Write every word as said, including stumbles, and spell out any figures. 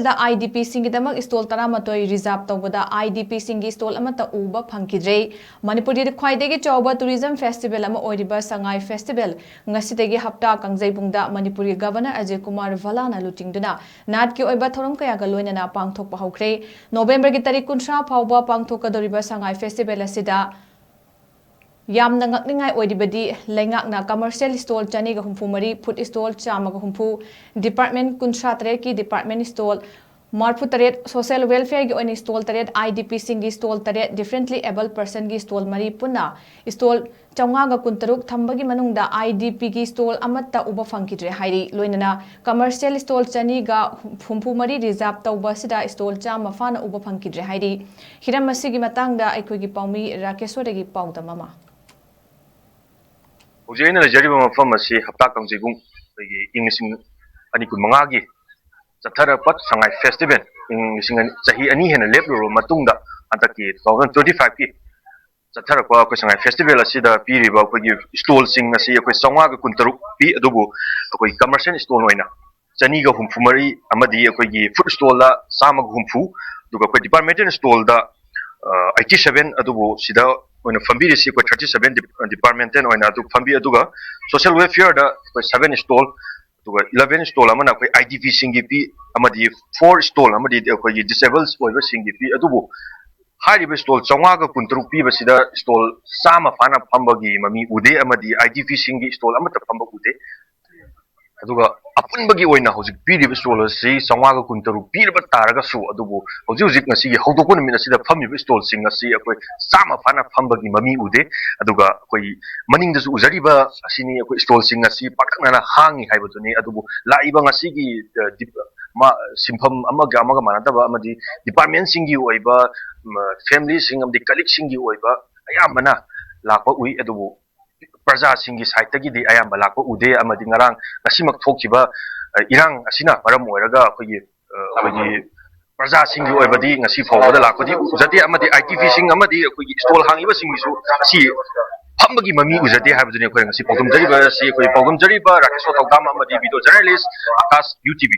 ꯗ IDPꯁꯤꯡꯒꯤꯗꯃꯛ stall ꯇꯔꯥꯃꯥꯊꯣꯏ reserve ꯇꯧꯕꯗ IDPꯁꯤꯡꯒꯤ stall ꯑꯃꯠꯇ ꯎꯕ ꯐꯪꯈꯤꯗ꯭ꯔꯦ꯫ ꯃꯅꯤꯄꯨꯔꯒꯤ ꯈ꯭ꯋꯥꯏꯗꯒꯤ ꯆꯥꯎꯕ tourism festival ꯑꯃ ꯑꯣꯏꯔꯤꯕ ꯁꯉꯥꯏ festival ꯉꯁꯤꯗꯒꯤ ꯍꯞꯇꯥ ꯀꯥꯡꯖꯩꯕꯨꯡꯗ ꯃꯅꯤꯄꯨꯔꯒꯤ Governor ꯑꯖꯌ ꯀꯨꯃꯥꯔ ꯚꯜꯂꯥꯅ ꯂꯨꯆꯤꯡꯗꯨꯅ ꯅꯥꯠꯀꯤ ꯑꯣꯏꯕ ꯊꯧꯔꯝ ꯀꯌꯥꯒ ꯂꯣꯏꯅꯅ ꯄꯥꯡꯊꯣꯛꯄ ꯍꯧꯈ꯭ꯔꯦ꯫ ꯅꯣꯕꯦꯝꯕꯔꯒꯤ ꯇꯥꯔꯤꯛ ꯀꯨꯟꯊ꯭ꯔꯥ ꯐꯥꯎꯕ ꯄꯥꯡꯊꯣꯛꯀꯗꯧꯔꯤꯕ ꯁꯉꯥꯏ festival ꯑꯁꯤꯗ ꯌꯥꯝꯅ ꯉꯛꯅꯤꯡꯉꯥꯏ ꯑꯣꯏꯔꯤꯕꯗꯤ ꯂꯩꯉꯥꯛꯅ commercial stall ꯆꯅꯤꯒ ꯍꯨꯝꯐꯨ ꯃꯔꯤ, food stall ꯆꯥꯝꯃꯒ ꯍꯨꯝꯐꯨ, department ꯀꯨꯟꯊ꯭ꯔꯥ ꯇꯔꯦꯠꯀꯤ department stall ꯃꯔꯤꯐꯨ ꯇꯔꯦꯠ, social welfareꯒꯤ ꯑꯣꯏꯅ stall ꯇꯔꯦꯠ, IDPꯁꯤꯡꯒꯤ stall ꯇꯔꯦꯠ, differently abled personꯒꯤ stall ꯃꯔꯤ, ꯄꯨꯟꯅ stall ꯆꯥꯝꯃꯉꯥꯒ ꯀꯨꯟꯇꯔꯨꯛ ꯊꯝꯕꯒꯤ ꯃꯅꯨꯡꯗ IDPꯒꯤ stall ꯑꯃꯠꯇ ꯎꯕ ꯐꯪꯈꯤꯗ꯭ꯔꯦ ꯍꯥꯏꯔꯤ꯫ ꯂꯣꯏꯅꯅ commercial stall ꯆꯅꯤꯒ ꯍꯨꯝꯐꯨ ꯃꯔꯤ reserve ꯇꯧꯕ ꯑꯁꯤꯗ stall ꯆꯥꯝꯃ ꯐꯥꯅ ꯎꯕ ꯐꯪꯈꯤꯗ꯭ꯔꯦ ꯍꯥꯏꯔꯤ꯫ ꯍꯤꯔꯝ ꯑꯁꯤꯒꯤ ꯃꯇꯥꯡꯗ ꯑꯩꯈꯣꯏꯒꯤ ꯄꯥꯎꯃꯤ ꯔꯥꯀꯦꯁꯣꯔꯗꯒꯤ ꯄꯥꯎꯗꯝ ꯑꯃ꯫ ꯍꯧꯖꯤꯛ ꯑꯩꯅ ꯂꯩꯖꯔꯤꯕ ꯃꯐꯝ ꯑꯁꯤ ꯍꯞꯇꯥ ꯀꯥꯡꯖꯩꯕꯨꯡ, ꯑꯩꯈꯣꯏꯒꯤ ꯏꯪ ꯂꯤꯁꯤꯡ ꯑꯅꯤ ꯀꯨꯟꯃꯉꯥꯒꯤ ꯆꯠꯊꯔꯛꯄ ꯁꯉꯥꯏ festival, ꯏꯪ ꯂꯤꯁꯤꯡ ꯑꯅꯤ, ꯆꯍꯤ ꯑꯅꯤ ꯍꯦꯟꯅ ꯂꯦꯞꯂꯨꯔꯕ ꯃꯇꯨꯡꯗ ꯍꯟꯗꯛꯀꯤ two thousand twenty fiveꯀꯤ ꯆꯠꯊꯔꯛꯄ ꯑꯩꯈꯣꯏ ꯁꯉꯥꯏ festival ꯑꯁꯤꯗ ꯄꯤꯔꯤꯕ ꯑꯩꯈꯣꯏꯒꯤ stallꯁꯤꯡ ꯑꯁꯤ ꯑꯩꯈꯣꯏ ꯆꯥꯝꯃꯉꯥꯒ ꯀꯨꯟꯇꯔꯨꯛ ꯄꯤ꯫ ꯑꯗꯨꯕꯨ ꯑꯩꯈꯣꯏ commercial stall ꯑꯣꯏꯅ ꯆꯅꯤꯒ ꯍꯨꯝꯐꯨ ꯃꯔꯤ ꯑꯃꯗꯤ ꯑꯩꯈꯣꯏꯒꯤ food stallꯗ ꯆꯥꯝꯃꯒ ꯍꯨꯝꯐꯨ, ꯑꯗꯨꯒ ꯑꯩꯈꯣꯏ departmental stallꯗ ꯑ, eighty seven, ꯑꯗꯨꯕꯨ ꯁꯤꯗ ꯑꯣꯏꯅ ꯐꯝꯕꯤꯔꯤꯁꯤ ꯑꯩꯈꯣꯏ thirty seven departmental ꯑꯣꯏꯅ ꯑꯗꯨ ꯐꯝꯕꯤ꯫ ꯑꯗꯨꯒ social welfareꯗ ꯑꯩꯈꯣꯏ seven stall, ꯑꯗꯨꯒ eleven stall ꯑꯃꯅ ꯑꯩꯈꯣꯏ IDPꯁꯤꯡꯒꯤ ꯄꯤ, ꯑꯃꯗꯤ four stall ꯑꯃꯗꯤ ꯑꯩꯈꯣꯏꯒꯤ disabled ꯑꯣꯏꯕꯁꯤꯡꯒꯤ ꯄꯤ꯫ ꯑꯗꯨꯕꯨ ꯍꯥꯏꯔꯤꯕ stall ꯆꯥꯝꯃꯉꯥꯒ ꯀꯨꯟꯇꯔꯨꯛ ꯄꯤꯕꯁꯤꯗ stall ꯆꯥꯝꯃ ꯐꯥꯅ ꯐꯝꯕꯒꯤ ꯃꯃꯤ ꯎꯗꯦ, ꯑꯃꯗꯤ IDPꯁꯤꯡꯒꯤ stall ꯑꯃꯠꯇ ꯐꯝꯕ ꯎꯗꯦ꯫ ꯑꯗꯨꯒ ꯑꯄꯨꯟꯕꯒꯤ ꯑꯣꯏꯅ ꯍꯧꯖꯤꯛ ꯄꯤꯔꯤꯕ stall ꯑꯁꯤ ꯆꯥꯝꯃꯉꯥꯒ ꯀꯨꯟꯇꯔꯨꯛ ꯄꯤꯔꯕ ꯇꯥꯔꯒꯁꯨ, ꯑꯗꯨꯕꯨ ꯍꯧꯖꯤꯛ ꯍꯧꯖꯤꯛ ꯉꯁꯤꯒꯤ ꯍꯧꯗꯣꯛꯄ ꯅꯨꯃꯤꯠ ꯑꯁꯤꯗ ꯐꯝꯃꯤꯕ stallꯁꯤꯡ ꯑꯁꯤ ꯑꯩꯈꯣꯏ ꯆꯥꯝꯃ ꯐꯥꯅ ꯐꯝꯕꯒꯤ ꯃꯃꯤ ꯎꯗꯦ꯫ ꯑꯗꯨꯒ ꯑꯩꯈꯣꯏ ꯃꯅꯤꯡꯗꯁꯨ ꯎꯖꯔꯤꯕ ꯑꯁꯤꯅꯤ, ꯑꯩꯈꯣꯏ stallꯁꯤꯡ ꯑꯁꯤ ꯄꯥꯛꯇꯛꯅꯅ ꯍꯥꯡꯉꯤ ꯍꯥꯏꯕꯗꯨꯅꯤ꯫ ꯑꯗꯨꯕꯨ ꯂꯥꯛꯏꯕ ꯉꯁꯤꯒꯤ, ꯑ, ꯗꯤꯞ-, ꯃꯥ-, ꯁꯤꯟꯐꯝ ꯑꯃꯒ ꯑꯃꯒ ꯃꯥꯟꯅꯗꯕ ꯑꯃꯗꯤ departmentꯁꯤꯡꯒꯤ ꯑꯣꯏꯕ, ꯎꯝ, familyꯁꯤꯡ ꯑꯃꯗꯤ colleagueꯁꯤꯡꯒꯤ ꯑꯣꯏꯕ ꯑꯌꯥꯝꯕꯅ ꯂꯥꯛꯄ ꯎꯏ꯫ ꯑꯗꯨꯕꯨ ꯄ꯭ꯔꯖꯥꯁꯤꯡꯒꯤ sideꯇꯒꯤꯗꯤ ꯑꯌꯥꯝꯕ ꯂꯥꯛꯄ ꯎꯗꯦ, ꯑꯃꯗꯤ ꯉꯔꯥꯡ ꯉꯁꯤꯃꯛ ꯊꯣꯛꯈꯤꯕ, ꯑ, ꯏꯔꯥꯡ ꯑꯁꯤꯅ ꯃꯔꯝ ꯑꯣꯏꯔꯒ ꯑꯩꯈꯣꯏꯒꯤ, ꯑ, ꯑꯩꯈꯣꯏꯒꯤ ꯄ꯭ꯔꯖꯥꯁꯤꯡꯒꯤ ꯑꯣꯏꯕꯗꯤ ꯉꯁꯤ ꯐꯥꯎꯕꯗ ꯂꯥꯛꯄꯗꯤ ꯎꯖꯗꯦ, ꯑꯃꯗꯤ IDPꯁꯤꯡ ꯑꯃꯗꯤ ꯑꯩꯈꯣꯏꯒꯤ stall ꯍꯥꯡꯉꯤꯕꯁꯤꯡꯒꯤꯁꯨ ꯑꯁꯤ ꯐꯝꯕꯒꯤ ꯃꯃꯤ ꯎꯖꯗꯦ ꯍꯥꯏꯕꯗꯨꯅꯤ ꯑꯩꯈꯣꯏꯅ ꯉꯁꯤ ꯄꯥꯎꯗꯝꯖꯔꯤꯕ ꯑꯁꯤ꯫ ꯑꯩꯈꯣꯏ ꯄꯥꯎꯗꯝꯖꯔꯤꯕ ꯔꯥꯀꯦꯁꯣꯔ ꯊꯧꯗꯥꯝ ꯑꯃꯗꯤ video journalist ꯑꯀꯥꯁ UTV꯫